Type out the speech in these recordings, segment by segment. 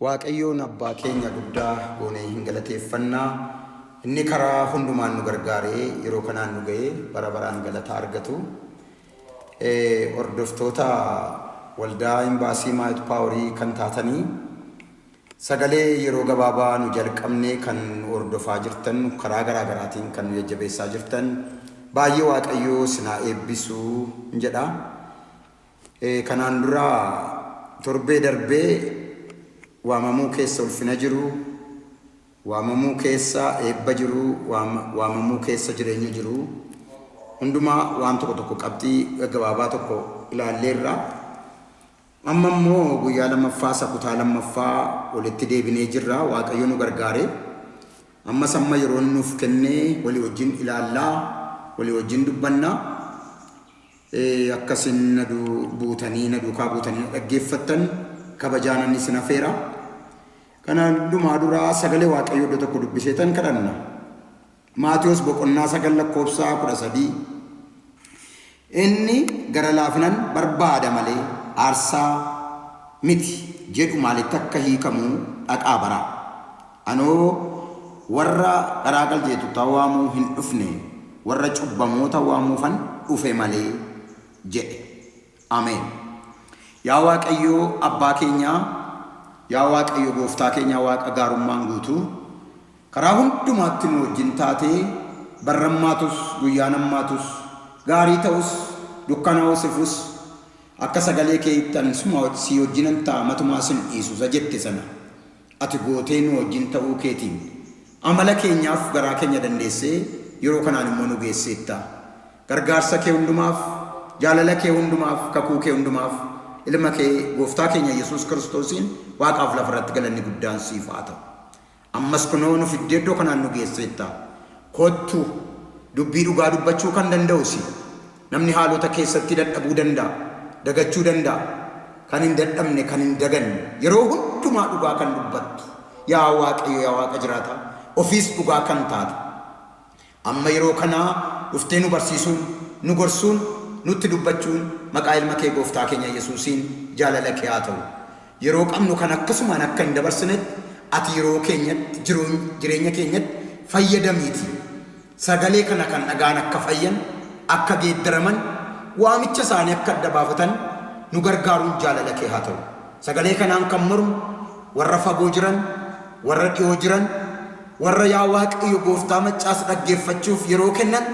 Waaqayyoon abbaa keenya guddaa goonee hin galateeffannaa. Inni karaa hundumaan nu gargaaree yeroo kanaan nu ga'ee bara baraan galata argatu. Hordoftoota waldaa Imbaasii Maayit Paaworii kan taatanii sagalee yeroo gabaabaa nu jalqabne kan nu hordofaa jirtan, karaa garaa garaatiin kan nu jajjabeessaa jirtan, baay'ee Waaqayyoo sinaa eebbisuu jedha. Kanaan dura torbee darbee waamamuu keessa ulfina jiru, waamamuu keessa eebba jiru, waamamuu keessa jireenya jiru hundumaa waan tokko tokko qabxii gaggabaabaa tokko ilaalleerra. Amma immoo guyyaa lammaffaa isa kutaa lammaffaa walitti deebinee jirra. Waaqayyo nu gargaare. Ammas amma yeroo nuuf kennee walii wajjin ilaallaa, walii wajjin dubbannaa. Akka isin na buutanii na duukaa buutanii na dhaggeeffattan kabajaanan isin afeera. Kana hundumaa dura sagalee Waaqayyoo iddoo tokko dubbiseetan kadhanna. Maatiyos boqonnaa 9 lakkoofsa 13. Inni gara laafinan barbaada malee aarsaa miti jedhu maalitti akka hiikamu dhaqaa baraa. Anoo warra garaa qaljeettotaa waamuu hin dhufne, warra cubbamoota waamuufan dhufe malee jedhe. Ameen. Yaa Waaqayyo Abbaa keenyaa, yaa Waaqayyo Gooftaa keenyaa Waaqa gaarummaan guutuu, karaa hundumaatti nu wajjin taatee barrammaatus, guyyaan hammaatus, gaarii ta'us, dukkanaa'us ifus, akka sagalee keetti ani suma sii wajjinan ta'a matumaa sin dhiisu isa jette sana ati gootee nu wajjin ta'uu keetiin amala keenyaaf garaa keenya dandeessee yeroo kanaan immoo nu geesseetta. Gargaarsa kee hundumaaf, jaalala kee hundumaaf, kakuu kee hundumaaf, ilma kee gooftaa keenya Yesuus Kiristoosiin waaqaaf lafa irratti galanni guddaan siif haa ta'u. Ammas kunoo nu fiddee iddoo kanaan nu geesseetta. Kottu, dubbii dhugaa dubbachuu kan danda'u si. Namni haalota keessatti dadhabuu danda'a, dagachuu danda'a. Kan hin dadhabne, kan hin daganne, yeroo hundumaa dhugaa kan dubbattu. Yaa Waaqayyo, yaa Waaqa jiraataa, ofiis dhugaa kan taate. Amma yeroo kana dhuftee nu barsiisuun, nu gorsuun, nutti dubbachuun maqaa ilma kee gooftaa keenya Yesuusiin jaalala kee haa ta'u. Yeroo qabnu kana akkasumaan akka hin dabarsinetti ati yeroo keenyatti, jireenya keenyatti fayyadamiitii sagalee kana kan dhaga'an akka fayyan, akka geeddaraman, waamicha isaanii akka adda baafatan nu gargaaruun jaalala kee haa ta'u. Sagalee kanaan kan mormu warra fagoo jiran, warra dhiyoo jiran, warra yaa Waaqayyo gooftaa maccaas dhaggeeffachuuf yeroo kennan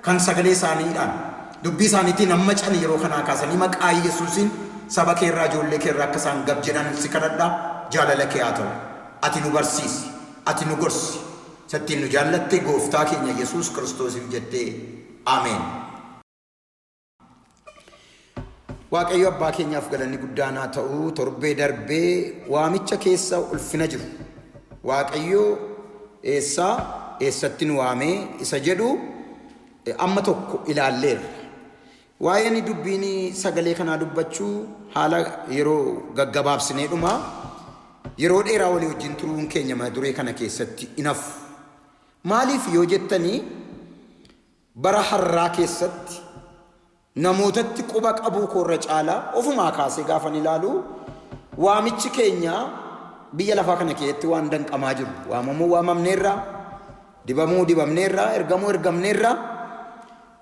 kan sagalee isaaniidhaan dubbii isaaniitiin hamma can yeroo kanaa kaasanii maqaa Yesuusiin saba keerraa ijoollee keerraa akka isaan gab jedhan si kadhadha. Jaalala kee haa ta'u. Ati nu barsiisi, ati nu gorsi, sattiin nu jaallatte gooftaa keenya Yesuus Kiristoosiif jettee, ameen. Waaqayyo abbaa keenyaaf galanni guddaan haa ta'u. Torbee darbee waamicha keessa ulfina jiru. Waaqayyo eessaa eessatti nu waamee isa jedhu amma tokko ilaalleerra. Waa'een dubbiin sagalee kanaa dubbachuu haala yeroo gaggabaabsinee dhuma yeroo dheeraa walii wajjin turuun keenya mata duree kana keessatti hin hafu. Maaliif yoo jettanii, bara har'aa keessatti namootatti quba qabuu koo irra caalaa ofumaa kaasee gaafan ilaalu waamichi keenya biyya lafaa kana keessatti waan danqamaa jiru. Waamamuu waamamneerra, dibamuu dibamneerra, ergamuu ergamneerra.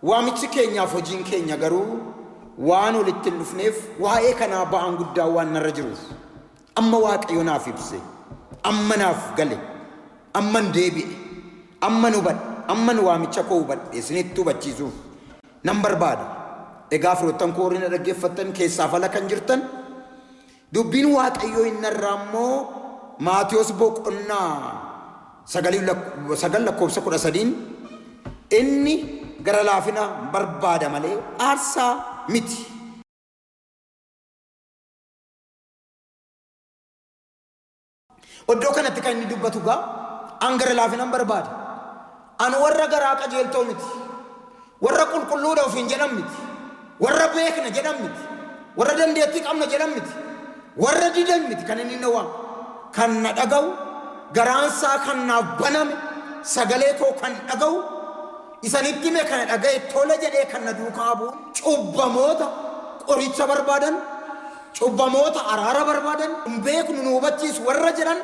Waamichi keenyaaf hojiin keenya garuu waan walitti hin dhufneef waa'ee kanaa ba'aan guddaa waan narra jiruuf amma Waaqayyo naaf ibse, amma naaf gale, amman deebi'e, amman hubadhe, amman waamicha koo hubadhe isinitti hubachiisuuf nan barbaada. Egaa firoottan koo warri na dhaggeeffattan keessaaf ala kan jirtan, dubbiin Waaqayyoo inni irraa immoo Maatiyos boqonnaa 9 lakkoofsa 13n inni gara laafina barbaada malee aarsaa miti. Iddoo kanatti kan inni dubbatu gaa an gara laafinan barbaada. An warra garaa qajeeltoo miti. Warra qulqulluudha ofiin jedhan miti. Warra beekna jedhan miti. Warra dandeettii qabna jedhan miti. Warra didan miti kan inni na waamu. Kan na dhaga'u, garaansaa kan naaf baname, sagalee koo kan dhaga'u, isanitti hime kana dhaga'e tola jedhee kan na duukaa bu'u, cubbamoota qoricha barbaadan, Cubbamoota araara barbaadan, hin beeknu, nu hubachiisu warra jedhan,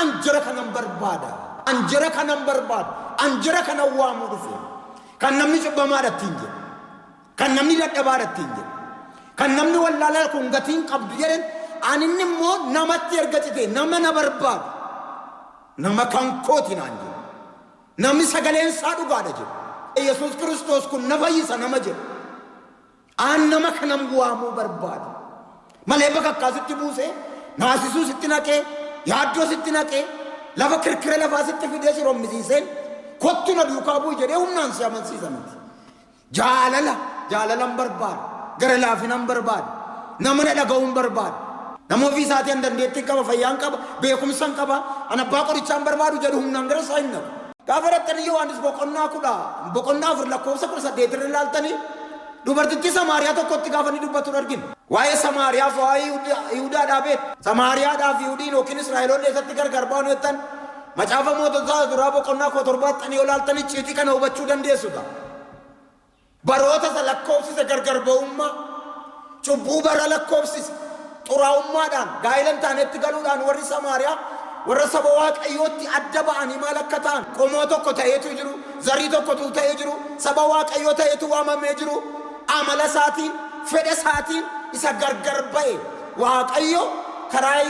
an jara kanan barbaada. An jara kanan barbaada. An jara kanan waamuu dhufe. Kan namni cubbamaadha ittiin jedhu. Kan namni dadhabaadha ittiin jedhu. Kan namni wallaalaa kun gatiin qabdu jedhan, an inni immoo namatti erga cite nama na barbaadu. Nama kan kooti naan jedhu. Namni sagaleen isaa dhugaadha jedhu. Yesuus Kiristoos kun na fayyisa nama jedhu. Aan nama kanan waamuu barbaada. Malee bakka akkaasitti buusee, naasisuu sitti naqee, yaaddoo sitti naqee, lafa kirkira lafaa sitti fidee si rommisiiseen kottu na duukaa bu'i jedhee humnaan si amansiisa miti. Jaalala, jaalalan barbaada. Gara laafinan barbaada. Nama na dhaga'uun barbaada. Nama ofii isaatii an dandeettiin qaba, fayyaan qaba, beekumsan qaba, an abbaa qorichaan barbaadu jedhu humnaan gara isaa hin naqu. Gaafa dhaqxanii Yohaannis boqonnaa 4 lakkoofsa 18 irra ilaaltanii, dubartittii Samaariyaa tokkotti gaafa inni dubbatu argina. Waa'ee Samaariyaa fi waa'ee Yihudaadhaa beektu. Samaariyaadhaa fi Yihudiin yookiin Israa'eloonni eessatti gargar ba'an jettan, Macaafa Moototaa Duraa boqonnaa 17xxanii yoo ilaaltan icciitii kana hubachuu dandeessu ta'a. Baroota isa lakkoofsise gargar ba'ummaa, cubbuu bara lakkoofsise, xuraa'ummaadhaan, gaa'ela hin taanetti galuudhaan warri Samaariyaa warra saba Waaqayyootti adda ba'anii maal akka ta'an, qomoo tokko ta'eetu jiru, zarii tokkotu ta'ee jiru, saba Waaqayyoo ta'eetu waamamee jiru, amala isaatiin, fedha isaatiin isa gargar ba'e Waaqayyo karaa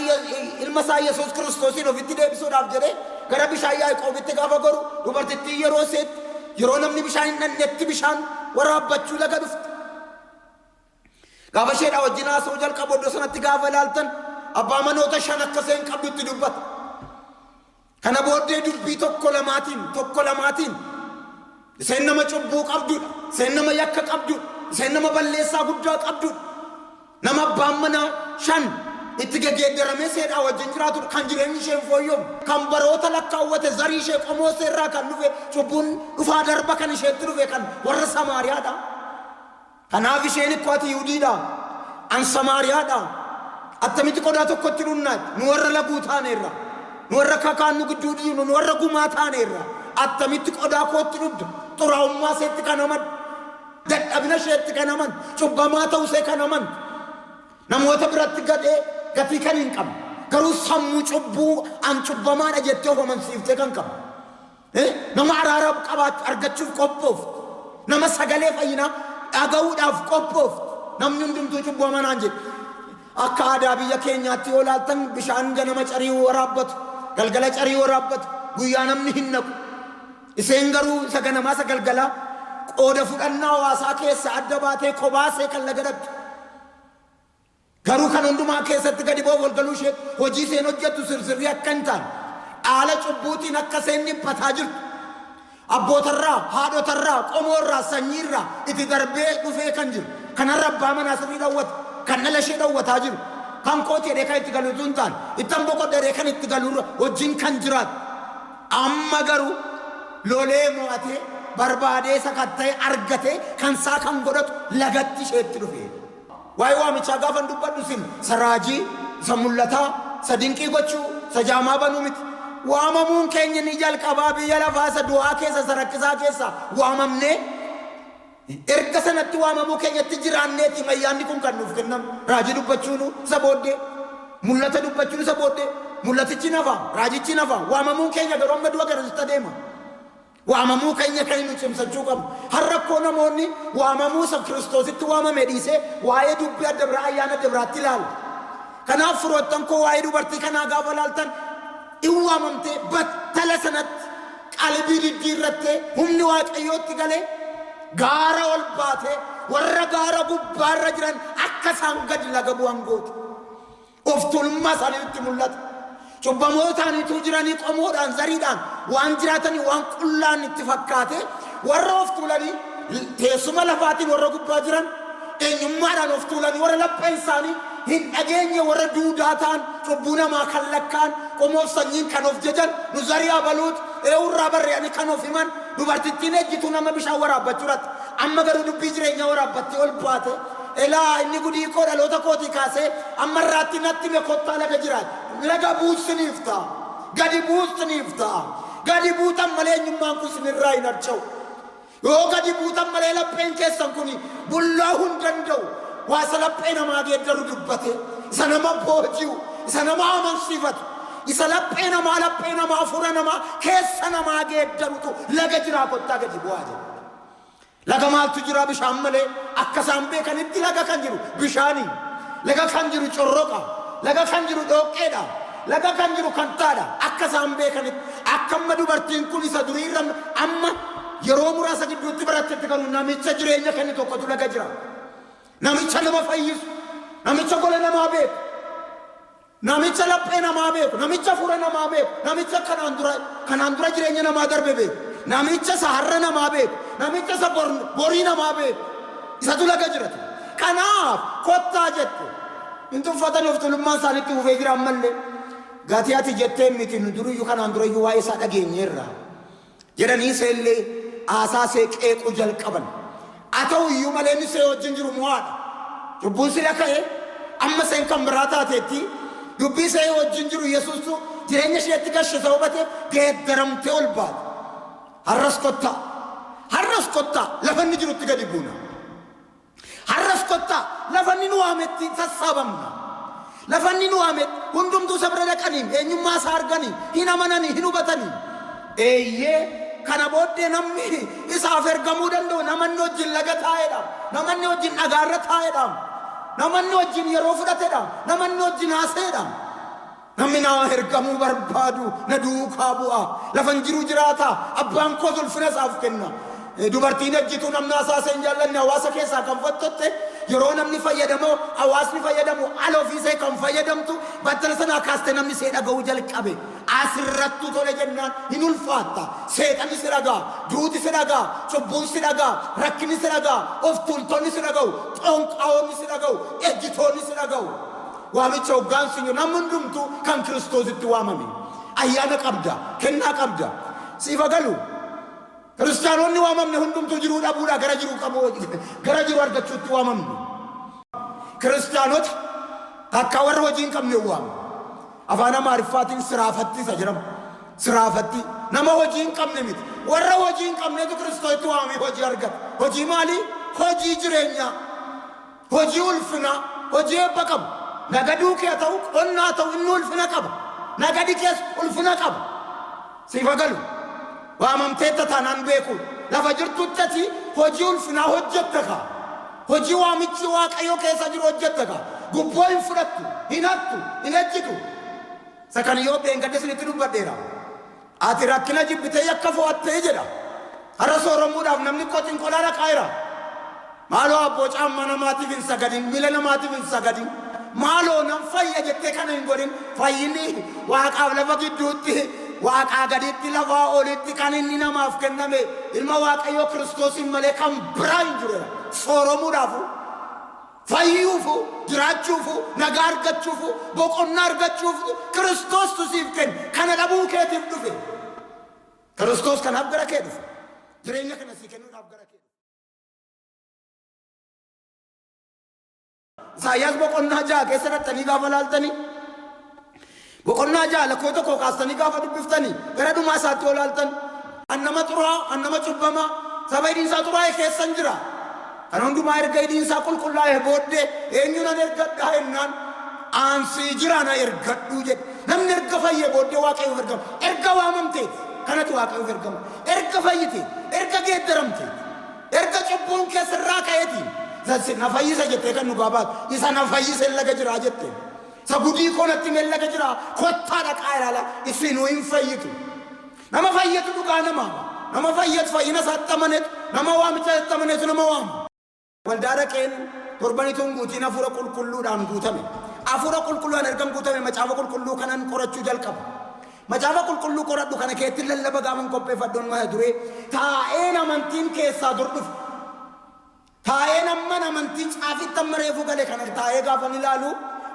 ilma isaa Yesuus Kiristoosiin ofitti deebisuudhaaf jedhee gara bishaan Yaaqoobitti gaafa goru, dubartittiin yeroo iseetti, yeroo namni bishaan hin dhannetti bishaan waraabbachuu laga dhufte. Gaafa isheedhaa wajjin haasa'uu jalqabu, iddoo sanatti gaafa ilaaltan abbaa manoota shan akka isheen qabdutti dubbata. Kana booddee dubbii tokko lamaatiin, tokko lamaatiin, isheen nama cubbuu qabdudha. Isheen nama yakka qabdudha. Isheen nama balleessaa guddaa qabdudha. Nama abbaan manaa shan itti gegeeddaramee seedhaa wajjin jiraatudha. Kan jireenyi isheen fooyyofne. Kan baroota lakkaawwate zarii ishee, qomoo ishee irraa kan dhufe, cubbuun dhufaa darba kan isheetti dhufe kan warra Samaariyaadha. Kanaaf isheen ikkoo, ati Yihudiidha. An Samaariyaadha. Attamitti qodaa tokkotti dhunnaati? Nu warra laguu taaneerra. Nu warra kakaan nu gidduu dhiinu, nu warra gumaa taaneerra. Attamitti qodaa kootti dhugda? Xuraa'ummaa isheetti kan amantu. Dadhabina isheetti kan amantu. Cubbamaa ta'uu ishee kan amantu. Namoota biratti gadhee gatii kan hin qabne. Garuu sammuu cubbuu an cubbamaadha jettee of amansiiftee kan qabdu. Nama araara qabaachuu argachuuf qophooftu. Nama sagalee fayyinaa dhaga'uudhaaf qophooftu. Namni hundumtuu cubbuu amanaan jedhe. Akka aadaa biyya keenyaatti yoo ilaaltan, bishaan ganama carii waraabbatu, galgala carii waraabbatu, guyyaa namni hin naqu. Isheen garuu isa ganamaa isa galgalaa qooda fudhannaa hawaasaa keessa adda baatee kobaasee kan laga dhaqxu. Garuu kan hundumaa keessatti gadi ba'uuf ol galuu ishee, hojii isheen hojjettu sirsirrii akka hin taane, dhaala cubbuutiin akka isheen dhiphataa jirtu, abbootarraa, haadhotarraa, qomoorraa, sanyiirraa itti darbee dhufee kan jiru, kanarra abbaa manaa sirrii dhawwatu, kan dhala ishee dhawwataa jiru, kan kooti jedhee kan itti galu utuu hin taane, ittan boqodha jedhee kan itti galurra wajjin kan jiraatu. Amma garuu lolee mo'atee, barbaadee sakatta'ee argatee kan isaa kan godhatu lagatti isheetti dhufe. Waa'ee waamichaa gaafan dubbadhu isin isa raajii, isa mul'ataa, isa dinqii gochuu, isa jaamaa banuu miti. Waamamuun keenya ni jalqabaa biyya lafaa isa du'aa keessa, isa rakkisaa keessa waamamnee, erga sanatti waamamuu keenyatti jiraanneeti ayyaanni kun kan nuuf kennamu. Raajii dubbachuun isa booddee, mul'ata dubbachuun isa booddee, mul'atichi nafa, raajichi nafa, waamamuun keenya garuu amma du'a garasitti adeema. Waamamuu keenya kan nu cimsachuu qabnu. Har'a akkoo namoonni waamamuu isa Kiristoositti waamame dhiisee waa'ee dubbii adda biraa, ayyaana adda biraatti ilaala. Kanaaf firoottan koo, waa'ee dubartii kanaa gaafa ilaaltan, in waamamtee battala sanatti qalbii diddiirrattee, humni Waaqayyootti galee, gaara ol baatee warra gaara gubbaarra jiran akka isaan gadi laga bu'an goote. Of tuulummaa isaaniitti mul'ata. Cubbamoota ta'aniitu jiranii, qomoodhaan, zariidhaan waan jiraatanii waan qullaan itti fakkaate, warra of tuulanii teessuma lafaatiin warra gubbaa jiran, eenyummaadhaan of tuulanii, warra lapheen isaanii hin dhageenye, warra duudaa ta'an, cubbuu namaa kan lakkaan, qomoof sanyiin kan of jajan, nu zarii abaluut eewurraa barre'anii kan of himan. Dubartittiin ejjituu nama bishaan waraabbachuu irratti, amma garuu dubbii jireenyaa waraabbattee ol baate, elaa inni gudii koo dhaloota kootii kaasee amma irraatti natti hime, kottaa laga jiraat, laga buusiniif ta'a, gadi buusiniif ta'a. Gadi buutan malee eenyummaan kun sinirraa hin harca'u. Yoo gadi buutan malee lapheen keessan kun bullaa'uu hin danda'u. Waasa laphee namaa geeddaru dubbate. isa nama booji'u, isa nama amansiifatu, isa laphee namaa, laphee namaa, hafuura namaa, keessa namaa geeddarutu laga jiraa, kottaa gadi bu'aa jedha. Laga maaltu jira bishaan malee? Akka isaan beekanitti laga kan jiru bishaanii, laga kan jiru corroqa, laga kan jiru dhoqqeedha, laga kan jiru kattaadha. Akka isaan beekanitti, akka amma dubartiin kun isa duriirra amma yeroo muraasa gidduutti barattetti garuu namicha jireenya kennu tokkotu laga jira. Namicha nama fayyisu, namicha gola namaa beeku, namicha laphee namaa beeku, namicha hafuura namaa beeku, namicha kanaan dura jireenya namaa darbe beeku, namicha isa har'a namaa beeku, namicha isa borii namaa beeku, isatu laga jiratu. Kanaaf kottaa jette. Hin tuffatanii, of tuulummaan isaaniitti fufee jira ammallee. Gatii ati jettee miti, nu duriyyuu kanaan durayyuu waa'ee isaa dhageenyeerra jedhanii iseellee haasaa see qeequu jalqaban. Haa ta'u iyyuu malee inni see wajjin jiru mo'aadha. Cubbuun sila ka'e, amma seen kan biraa taateetti, dubbii see wajjin jiru Yesuustu jireenya isheetti gashe sababa ta'eef geeddaramtee ol baate. Har'as kottaa. Har'as kottaa, lafa inni jirutti gadi buuna. Har'as kottaa, lafa inni nu waametti sassaabamna. Lafa inni nu waametti hundumtuu isa bira dhaqanii eenyummaa isaa arganii hin amananii, hin hubatanii. Eeyyee, kana booddee namni isaaf ergamuu danda'u namanni wajjin laga taa'edha. Namanni wajjin dhagaarra taa'edha. Namanni wajjin yeroo fudhatedha. Namanni wajjin haasa'edha. Namni naa ergamuu barbaadu na duukaa bu'a. Lafan jiru jiraata. Abbaan koos ulfina isaaf kenna. Dubartiin ejjituu, namni hasaasa hin jaallanne, hawaasa keessaa kan fottotte, yeroo namni fayyadamu, hawaasni fayyadamu ala ofiisee kan fayyadamtu, battala sanaa kaastee namni see dhaga'uu jalqabe. Asirrattu tole jennaan hin ulfaatta. Seexanni si dhagaa, duuti si dhagaa, cubbuun si dhagaa, rakkinni si dhagaa, of tuultonni si dhaga'u, xonqaa'onni si dhaga'u, ejjitoonni si dhaga'u. Waamicha hoggaan sinyu namni hundumtuu kan Kiristoositti waamame. Ayyaana qabda, kennaa qabda. Siif galu. Kiristaanonni waamamne hundumtuu jiruu dhabuudhaa gara jiruu qabu, gara jiru argachuutti waamamne. Kiristaanota takka warra hojii hin qabne waamne. Afaan Amaariffaatiin siraafatti isa jedhama. Siraafatti nama hojii hin qabne miti. Warra hojii hin qabnetu Kiristoositti waamamee hojii argata. Hojii maalii? Hojii jireenyaa. Hojii ulfinaa, hojii eebba qabu. Nagaduu kee haa ta'u, qonnaa haa ta'u, inni ulfina qaba. Nagadi kees ulfina qaba. Siif galu. Waamamteetta taanaan beeku. Lafa jirtutti ati hojii ulfinaa hojjetta kaa. Hojii waamichi Waaqayyoo keessa jiru hojjetta kaa. Gubboo hin fudhattu, hin hattu, hin ejjitu. Isa kan yoo beengadde isinitti dubbadheera. Ati rakkina jibbitee yakka fo'attee jedha. Har'a sooromuudhaaf namni qotiin qolaa dhaqaa jira. Maaloo abboo, caammaa namaatiif hin sagadin, miila namaatiif hin sagadin. Maaloo nan fayya jettee kana hin godhin. Fayyinni waaqaaf lafa gidduutti, waaqaa gaditti, lafaa olitti kan inni namaaf kenname ilma Waaqayyoo Kiristoosiin malee kan biraa hin jiru. Sooromuudhaafu, fayyuufu, jiraachuufu, nagaa argachuufu, boqonnaa argachuufu Kiristoostu siif kenne. Kana dhabuu keetiif dhufe. Kiristoos kanaaf gara kee dhufe. Jireenya kana sii kennuudhaaf gara kee dhufe. Isaayyaas boqonnaa 6 keessa dhaqxanii gaafa laaltanii, boqonnaa 6 lakkoo 1 kaastanii gaafa dubbiftanii gara dhumaa isaatti yoo laaltan, an nama xuraa'aa, an nama cubbamaa, saba hidhiin isaa xuraa'e keessan jira. Kan hundumaa erga hidhiin isaa qulqullaa'e booddee eenyu nan ergadhaa jennaan, aansii jira, na ergadhuu jedhe. Namni erga fayyee booddee Waaqayyoof ergama. Erga waamamteeti kanatu Waaqayyoof ergama. Erga fayyite, erga geeddaramteeti, erga cubbuun keessirraa ka'eetiin na fayyisa jettee kan dhugaa baatu, isa na fayyise laga jiraa jette. Isa gudii koo natti hime laga jiraa, kottaa dhaqaa ilaala, isinuu hin fayyitu. Nama fayyatu dhugaa namaa nama fayyatu, fayyina isaatti amanetu, nama waamicha isaatti amanetu nama waama. Waldaa dhaqeen torbanitu hin guutiin Hafuura Qulqulluudhaan guutame. Hafuura Qulqulluudhaan ergan guutame Macaafa Qulqulluu kanan qorachuu jalqaba. Macaafa Qulqulluu qoradhu kana keetti lallaba gaafan qopheeffadhuun mata duree taa'een amantiin keessaa dur dhufe. Taa'een amman amantii caafitti amma reefuu gale kana taa'ee gaafan ilaalu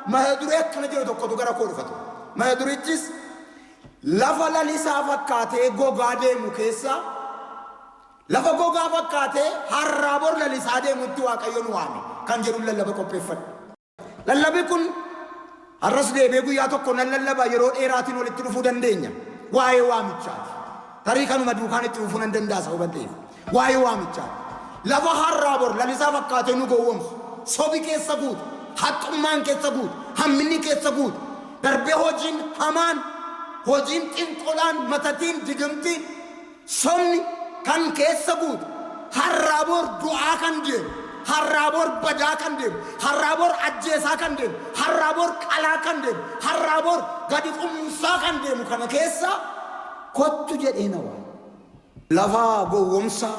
mata duree akkana jedhu tokkotu gara koo dhufatu. Mata durichis lafa lalisaa fakkaatee gogaa deemu keessa, lafa gogaa fakkaatee har'aa bor lalisaa deemutti Waaqayyo nu waame kan jedhu lallaba qopheeffadhe. Lallabi kun har'as deebi'ee guyyaa tokko nan lallaba, yeroo dheeraatiin walitti dhufuu dandeenya. Waa'ee waamichaati. Tarii kanuma duukaan itti dhufuu nan danda'a sababa ta'eef. Waa'ee waamichaati. Lafa har'aa bor lalisaa fakkaatee nu gowwoomsu. Sobi keessa guutu. Haxxummaan keessa guute, hamminni keessa guute, darbee hojiin hamaan, hojiin xinqolaan, matatiin, digimtiin, sobni kan keessa guute, har'aa bor du'aa kan deemu, har'aa bor badaa kan deemu, har'aa bor ajjeesaa kan deemu, har'aa bor qalaa kan deemu, har'aa bor gadi qumsaa kan deemu kana keessa kottu jedhee na waame. Lafa gowwomsaa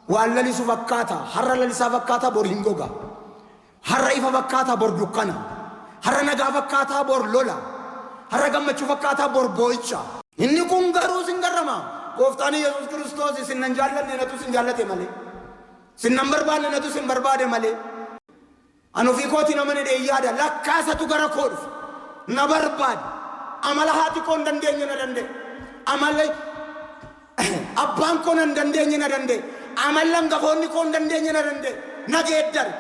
waan lalisu fakkaata, har'a lalisaa fakkaata, bor hin goga. Har'a ifa fakkaata, bor dukkana. Har'a nagaa fakkaata, bor lola. Har'a gammachuu fakkaata, bor boo'icha. Inni kun garuu sin garrama. Gooftaan Yesuus Kiristoos isin nan jaallanne, natu sin jaallate malee. Sin nan barbaanne, natu sin barbaade malee. Ani ofii kootiin amane dhee yaada lakkaasatu gara koo dhufe. Na barbaade. Amala haati koo hin dandeenye na danda'e. Amala abbaan koo nan dandeenye na danda'e. Amalli hangafoonni koo hin dandeenye na danda'e. Na geeddare.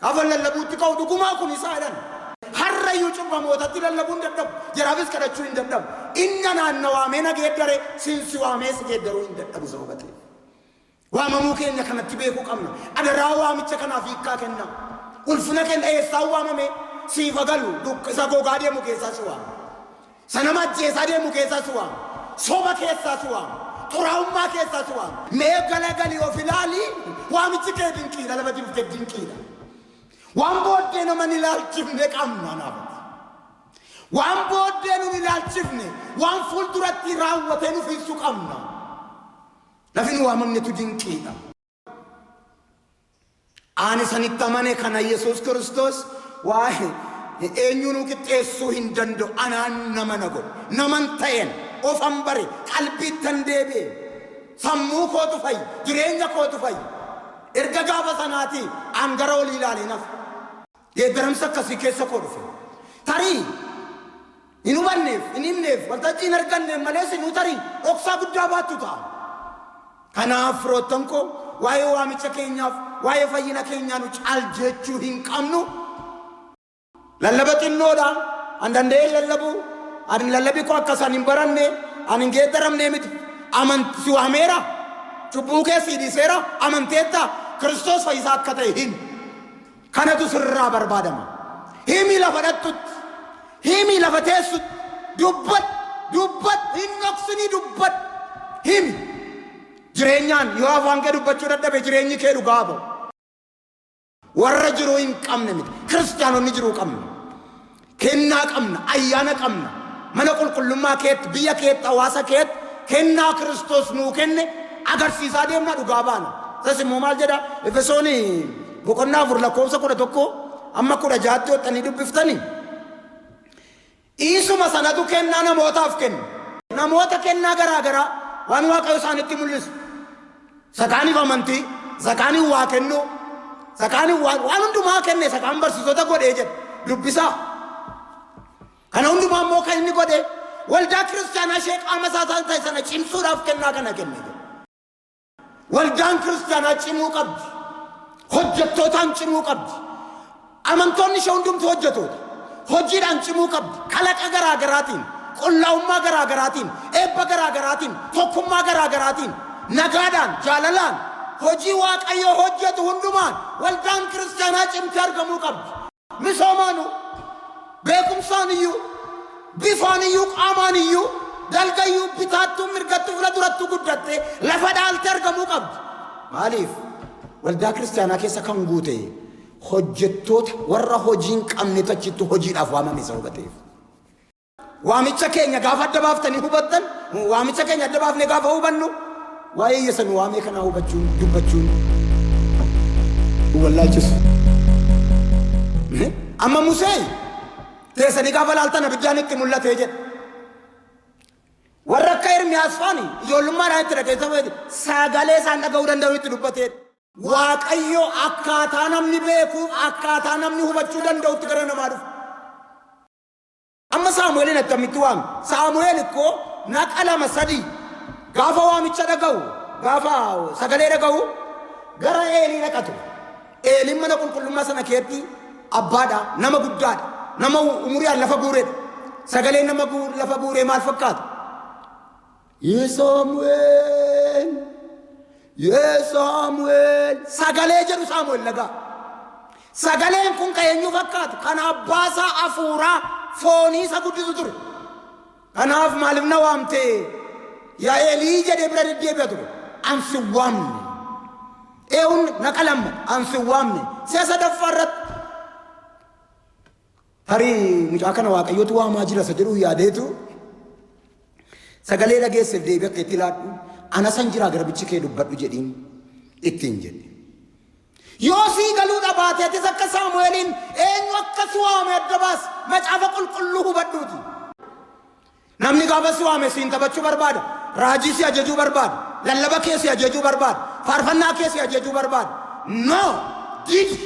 Gaafa lallabuutti ka'u dhugumaa kun isaa jedhan. Har'ayyuu cubbamootatti lallabuu hin dadhabu. Jaraafis kadhachuu hin dadhabu. Inni anaan na waamee na geeddare, siin si waamee si geeddaruu hin dadhabu sababa ta'eef. Waamamuu keenya kanatti beekuu qabna. Adaraa waamicha kanaaf hiikkaa kennaa. Ulfina kenna. Eessaan waamame siif haa galu. Isa gogaa deemu keessaa si waama. Isa nama ajjeesaa deemu keessaa si waama. Soba keessaa si waama. Xuraa'ummaa keessaa si waama. Mee galagali of ilaali. Waamichi kee dinqiidha. Lafa jiruuf kee dinqiidha. Waan booddee nama hin ilaalchifne qabna naaf. Waan booddee nu hin ilaalchifne, waan fuulduratti raawwatee nu fiigsu qabna. Lafi nu waamamnetu dinqiidha. Ani sanitti amane kana Yesuus Kiristoos waa'ee eenyuu nu qixxeessuu hin danda'u. Anaan nama na godhe. Naman ta'een ofan bare, qalbiittan deebi'e. Sammuu kootu fayye, jireenya kootu fayye. Erga gaafa sanaatii an gara olii ilaalee nafu. Geeddaramsa akkasii keessa koo dhufe. Tarii hin hubanneef, hin himneef, waltajjii hin arganneef malee isinuu tarii dhoksaa guddaa baattu ta'a. Kanaaf firoottan koo, waa'ee waamicha keenyaaf, waa'ee fayyina keenyaa nu caal jechuu hin qabnu. Lallaba xinnoodha. An danda'ee hin lallabu. Ani lallabi koo akka isaan hin baranne, ani hin geeddaramne miti. Amanti si waameera. Cubbuu kee sii dhiiseera. Amanteetta. Kiristoos fayyisaa akka ta'e himi. Kanatu sirraa barbaadama. Himi lafa dhaqxutti. Himi lafa teessutti. Dubbadhu. Dubbadhu. Hin dhoksinii dubbadhu. Himi. Jireenyaan yoo afaan kee dubbachuu dadhabe, jireenyi kee dhugaa ba'u. Warra jiruu hin qabne miti. Kiristaanonni jiruu qabna. Kennaa qabna. Ayyaana qabna. Mana qulqullummaa keetti, biyya keetti, hawaasa keetti kennaa Kiristoos nuu kenne agarsiisaa deemna, dhugaa baana. Isas immoo maal jedha? Efesoon boqonnaa 4 lakkoofsa 11 amma 16tti hoxxanii dubbiftanii. Isuma sanatu kennaa namootaaf kenne. Namoota kennaa garaa garaa waan Waaqayyo isaanitti mul'isu. Isa kaaniif amantii, isa kaaniif waa kennuu, isa kaaniif waan hundumaa kenne, isa kaan barsiisota godhee jedha. Dubbisaa. Kana hundumaa immoo kan inni godhe waldaa kiristaanaa ishee qaama isaa ta'e sana cimsuudhaaf kennaa kana kenne jedha. Waldaan kiristaanaa cimuu qabdi. Hojjettootaan cimuu qabdi. Amantoonni ishee hundumtuu hojjetoota. Hojiidhaan cimuu qabdi. Kalaqa garaa garaatiin, qullaa'ummaa garaa garaatiin, eebba garaa garaatiin, tokkummaa garaa garaatiin, nagaadhaan, jaalalaan, hojii Waaqayyoo hojjetu hundumaan waldaan kiristaanaa cimtee argamuu qabdi. Misoomaanuu, beekumsaan iyyuu, bifaan iyyuu, qaamaan iyyuu, dalga iyyuu, bitaattuu, mirgattuu, fuula durattuu guddattee lafa dhaaltee argamuu qabdi. Maaliif? Waldaa kiristaanaa keessa kan guute hojjettoota, warra hojii hin qabnetu achitti hojiidhaaf waamame sababa ta'eef. Waamicha keenya gaafa adda baaftanii hubattan, waamicha keenya adda baafnee gaafa hubannu, waa'ee isa nu waamee kanaa hubachuun, dubbachuun nu wallaalchisu. Amma Musee teessanii gaafa laaltan abiddaan itti mul'atee jedha. Warra akka Ermiyaas faani ijoollummaadhaan itti dhaqee sagalee isaan dhaga'uu danda'u itti dubbateedha. Waaqayyo akkaataa namni beekuuf, akkaataa namni hubachuu danda'utti gara namaa dhufa. Amma Saamu'eelin attamitti waame? Saamu'eel ikkoo naqa lama sadii gaafa waamicha dhaga'u, gaafa sagalee dhaga'u gara Eelii dhaqa ture. Eeliin mana qulqullummaa sana keetti abbaadha, nama guddaadha, nama umuriidhaan lafa guuredha. Sagaleen nama lafa guuree maal fakkaata? Yee Saamu'eel! Yee Saamu'eel! Sagalee jedhu Saamu'eel dhagaa. Sagaleen kun kan eenyu fakkaatu? Kan abbaasaa hafuuraa foonii isa guddisu ture. Kanaaf maaliif na waamte yaa Eelii jedhee bira deddeebi'a ture. An si waamne. Eewun naqa lamma an si waamne. Si'a sadaffaa irratti tarii mucaa kana Waaqayyotu waamaa jira isa jedhu yaadeetu sagalee dhageesseef deebii akka itti laadhu ana san jiraa garbichi kee dubbadhu jedhiin ittiin jedhe. Yoo sii galuu dhabaate atis akka Saamu'eeliin eenyu akka si waame adda baasi macaafa qulqulluu hubadhuuti. Namni gaafa si waame siin taphachuu barbaada. Raajii si ajajuu barbaada. Lallaba kee si ajajuu barbaada. Faarfannaa kee si ajajuu barbaada. No! Didi!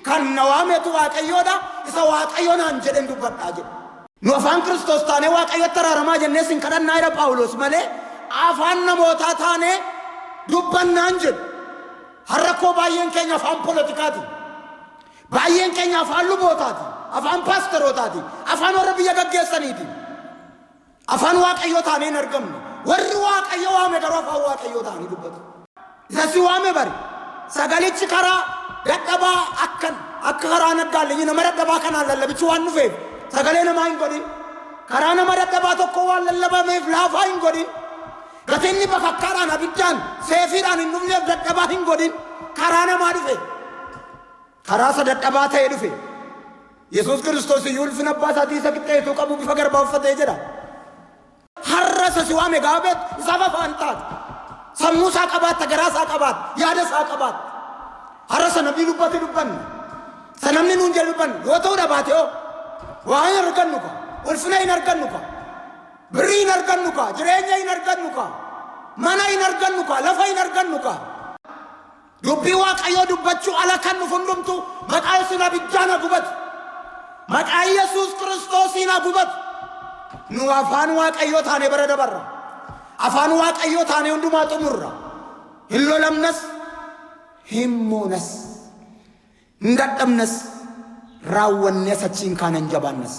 Kan na waametu Waaqayyoodha. Isa Waaqayyo naan jedhen dubbadhaa jedhe. Nu afaan Kiristoos taanee Waaqayyotti araaramaa jennee sin kadhannaa jedha Phaawulos malee afaan namootaa taanee dubbannaan jedhu. Har'a koo baay'een keenya afaan poolotikaati. Baay'een keenya afaan lubootaati. Afaan paasterootaati. Afaan warra biyya gaggeessaniiti. Afaan Waaqayyoo taanee hin argamne. Warri Waaqayyo waame garuu afaan Waaqayyoo ta'anii dubbatu. Isa si waame bari. Sagalichi karaa dadhabaa akkan akka karaa naggaallenyi nama dadhabaa kanaan lallabichi waan dhufeef sagalee namaa hin godhin. Karaa nama dadhabaa tokko waan lallabameef laafaa hin godhin. Gatinni bakakkaadhaan abiddaan seefiidhaan hin dhufneef dadhabaa hin godhin. Karaa namaa dhufe. Karaa isa dadhabaa ta'e dhufe. Yesuus Kiristoos iyyuu ulfina abbaa isaatii isa qixxeessuu qabu bifa garbaa uffatee jedha. Har'a isa si waame gaafa beektu isaaf afaan taata. Sammuu isaa qabaatta, garaa isaa qabaatta, yaada isaa qabaatta. Har'a isa namni dubbate dubbanna. Isa namni nuun jedhe dubbanna. Yoo ta'uu dhabaate hoo waa hin argannu ka. Ulfina hin argannu ka. Birrii hin argannu ka. Jireenya hin argannu ka. Mana hin argannu ka. Lafa hin argannu ka. Dubbii Waaqayyoo dubbachuu ala kan dhufu hundumtuu maqaa Yesuusiin abiddaan haa gubatu. Maqaa Yesuus Kiristoosiin haa gubatu. Nu afaan Waaqayyoo taanee bara dabarra. Afaan Waaqayyoo taanee hundumaa xumurra. Hin lolamnas, hin moonas, hin dadhabnas, raawwannees achiin kaana hin jabaannas.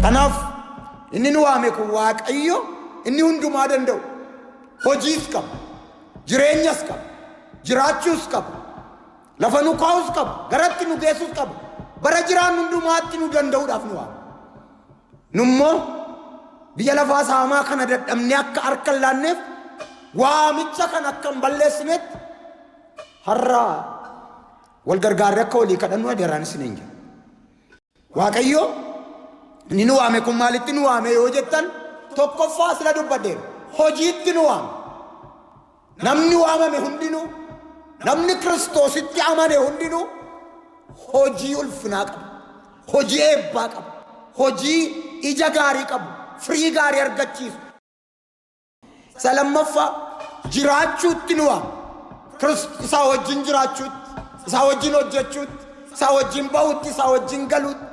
Kanaaf inni nu waame kun Waaqayyo inni hundumaa danda'u hojiis qaba, jireenyas qaba, jiraachuus qaba, lafa nu kaa'us qaba, garatti nu geessus qaba, bara jiraannu hundumaatti nu danda'uudhaaf nu waame. Nummoo biyya lafaa saamaa kana dadhabnee akka harka hin laanneef waamicha kana akka hin balleessinetti har'a wal gargaarree akka walii kadhannu adaraan isiniin jedha. Waaqayyo inni nu waame kun maalitti nu waame yoo jettan tokkoffaa sila dubbadheera. Hojiitti nu waame. Namni waamame hundinuu, namni Kiristoositti amane hundinuu hojii ulfinaa qaba. Hojii eebbaa qaba. Hojii ija gaarii qabu. Firii gaarii argachiisu. Isa lammaffaa jiraachuutti nu waama. Isaa wajjin jiraachuutti, isaa wajjin hojjechuutti, isaa wajjin ba'uutti, isaa wajjin galuutti.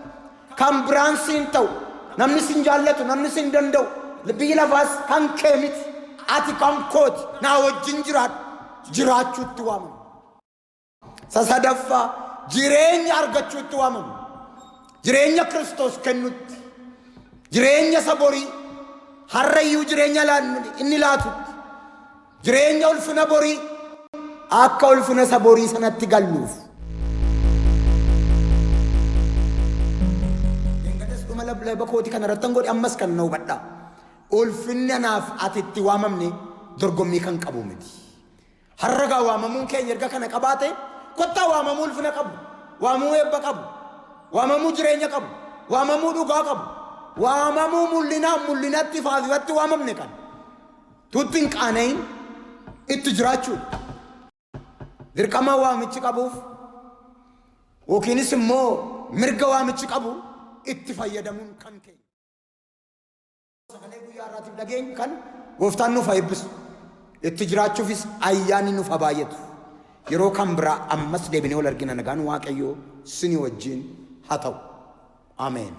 Kan biraan siin ta'u, namni sin jaallatu, namni sin danda'u, biyyi lafaas kan kee miti, ati kan kooti, naa wajjin jiraadhu, jiraachuutti waamama. Isa sadaffaa jireenya argachuutti waamama. Jireenya Kiristoos kennutti, jireenya isa borii, har'a iyyuu jireenya inni laatutti, jireenya ulfina borii akka ulfina isa borii sanatti galluuf. Dheengaddas dhuma laba kooti kana irrattan godhe ammas kan na hubadhaa. Ulfinni anaaf ati itti waamamne dorgommii kan qabu miti. Har'a gaa waamamuun keenya erga kana qabaate kottaa waamamuu ulfina qabu, waamamuu eebba qabu, waamamuu jireenya qabu, waamamuu dhugaa qabu, waamamuu mul'inaan mul'inatti ifaaf ifatti waamamne kan tuutti hin qaana'in itti jiraachuudha. Dirqama waamichi qabuuf yookiinis immoo mirga waamichi qabu itti fayyadamuun kan keenya. Sagalee guyyaa har'aatiif dhageenyu kan gooftaan nuuf haa eebbisu. Itti jiraachuufis ayyaanni nuuf haa baay'atu. Yeroo kan biraa ammas deebinee wal argina nagaan Waaqayyoo sinii wajjin haa ta'u. Ameen.